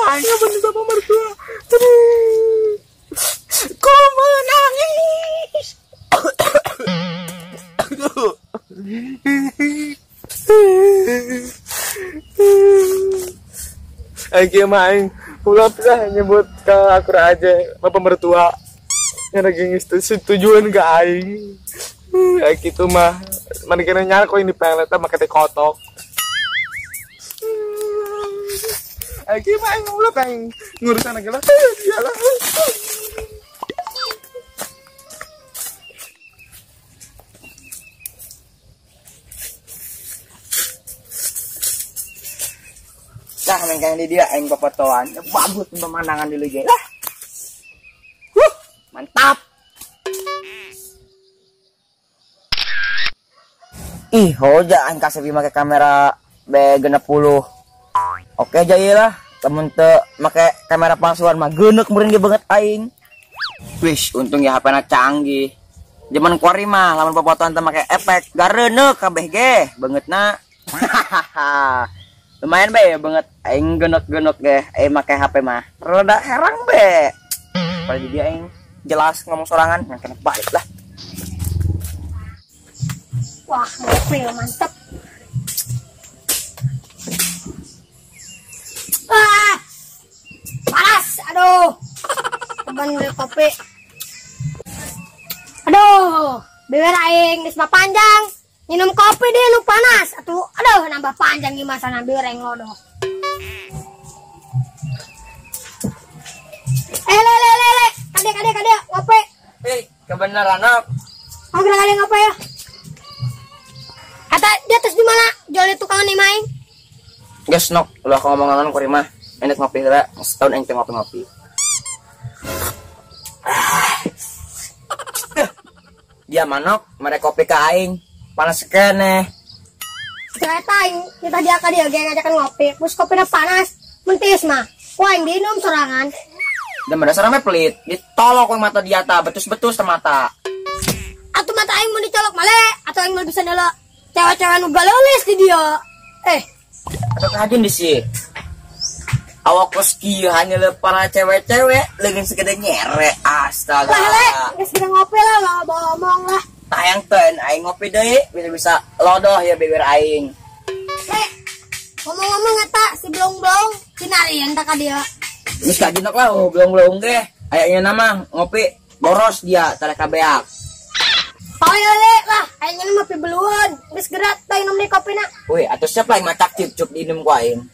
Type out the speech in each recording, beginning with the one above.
Aing bener bapak mertua. Ku menangis. Aduh. Aing mah aing ulah pisah nyebut ke akur aja bapak mertua. Yang lagi tujuan ke aing. Kayak gitu mah. Mana kena nyala kok ini pelet sama kete kotok. Aing mah aing ulah aing ngurusan lagi lah. Iyalah. Nah, mengkang di dia aing popotoan. Bagus pemandangan dulu ge. Lah. Mantap. Ih, hoja aing kasih make kamera B60. Oke jaya lah, temen teu make kamera palsuan mah geuneuk meureun ge banget aing. Wih, untung ya HP-na canggih. Zaman kuari mah lamun popotoan teu make efek gareuneuh kabeh ge beungeutna. Hahaha. Lumayan be banget aing geunok-geunok ge aing make HP mah. Rada herang be. Apalagi dia aing jelas ngomong sorangan, yang kena balik lah. Wah, ngopi mantep. Ah, panas, aduh. Teman beli kopi. Aduh, bibir aing geus mah panjang. Minum kopi deh nu panas. Atuh, aduh nambah panjang gimana sana bibir aing lodoh. Eh, le le le le, kade kade kade ngopi. Eh, kebenaran nok. Oh, kira kade ngopi ya. Kata di atas di mana? Jual tukang nih main. Geus nok, ulah ngomong-ngomong kuring mah. Enak ngopi heula, setahun aing teh ngopi-ngopi. Dia manok, mere kopi ka aing. Panas keneh. Ternyata aing kita dia ka dia ge ngajakan ngopi, terus kopina panas, mentis mah. Ku aing diinum sorangan. Dan dasar mah pelit, ditolok ku mata dia ta, betus-betus ta mata. Atuh mata aing mun dicolok male, atuh aing mah bisa ndelok cewek-cewek nu galolis di dia. Eh, atau kajun di sih. Awak kos kieu hanya le para cewek-cewek leungeun segede nyere. Astaga. Lah le, geus gede ngopi lah, lah ngomong lah. Tayang ten aing ngopi deui bisa-bisa lodoh ya bibir aing. Le, ngomong-ngomong eta si blong-blong cinarian tak ka dia. Geus kajun lah oh, blong-blong ge. Ayanya nama ngopi boros dia tarek kabeak. Payo le lah, aing mah pibeluan. Geus gerak teh minum deui kopina. Woi, atuh siap lah matak cip-cup diinum ku aing.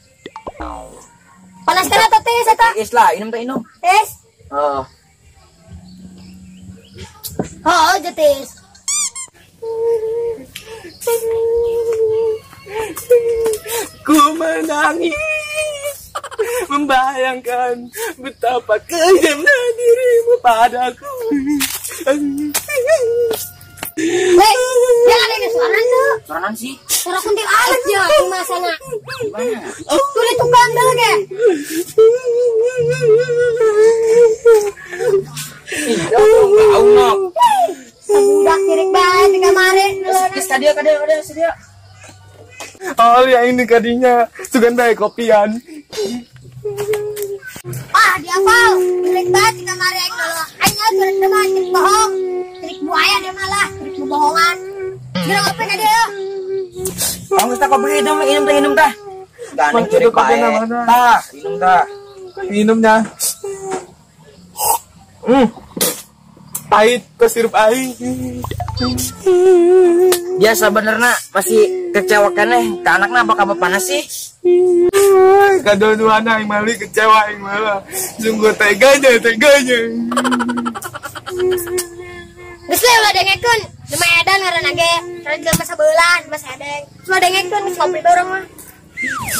Panas kana teh tis eta? Tis lah, inum teh inum. Tis. Heeh. Oh, jetis. Ku menangis membayangkan betapa kejamnya dirimu padaku. Weh, dia ada yang suara tuh. Suara sih? Suara kuntilanak dia di masana. Gimana? Tuh di tukang dulu ke. Ih, bau nok. Budak kirik banget di kamari. Terus kadia kadia kadia sedia. Oh, ya ini kadinya sugan bae kopian. Ah, dia hafal. Kirik banget di kamari aing dulu. Aing jurik demah, jurik bohong. Jurik buaya dia malah, jurik kebohongan. Segera ngopi ka dia. Bang geus kopi minum, minum teh, minum teh. Gandeng jurik bae. Tah, minum tah. Minumnya. Pahit ke sirup aing. Dia sebenarnya masih kecewa keneh ke anaknya apa kamu panas sih? Kadon-duana aing mali kecewa aing malah. Sungguh teganya, teganya. Geus we ulah dengekeun, di Medan ngaranna ge, rada jelema sabeula, jelema sadeng. Ulah dengekeun geus ngopi bareng mah.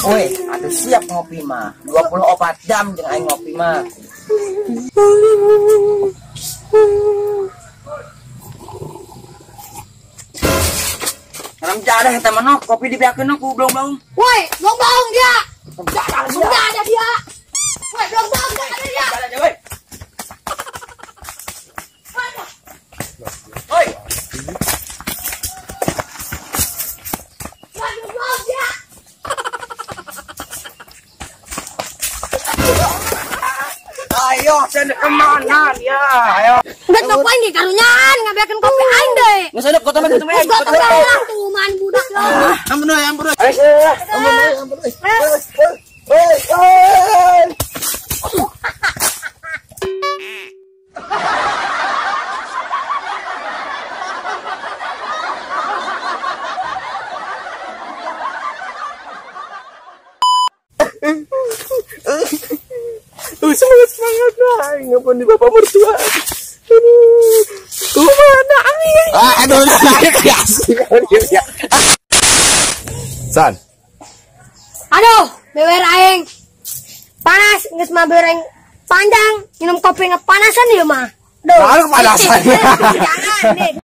Woi, atuh siap ngopi mah. 24 jam jeung aing ngopi mah. Haram jadah eta mah nok, kopi dibeakeun ku blong-blong. Woi, blong-blong dia. Jadah dia. Jadah dia. Woi, blong-blong jadah dia. Jadah dia, woi. Woi. Woi, blong-blong dia. Ayo, sen kemana ya? Ayo. Enggak toko aing karunyaan ngabeakeun kopi aing deui. Geus ada kota mah kitu mah. Geus lah tuman budak lo. Ampun euy, ampun euy. Ampun euy, ampun euy. Oi, oi. Semangat lah, ngapun di bapak mertua. Aduh, kemana aing? Aduh, ya. San. Aduh, bewer aing. Panas, geus mah bewer aing panjang, minum kopi ngepanasan ieu mah. Duh. Lalu kepanasan. Jangan deh.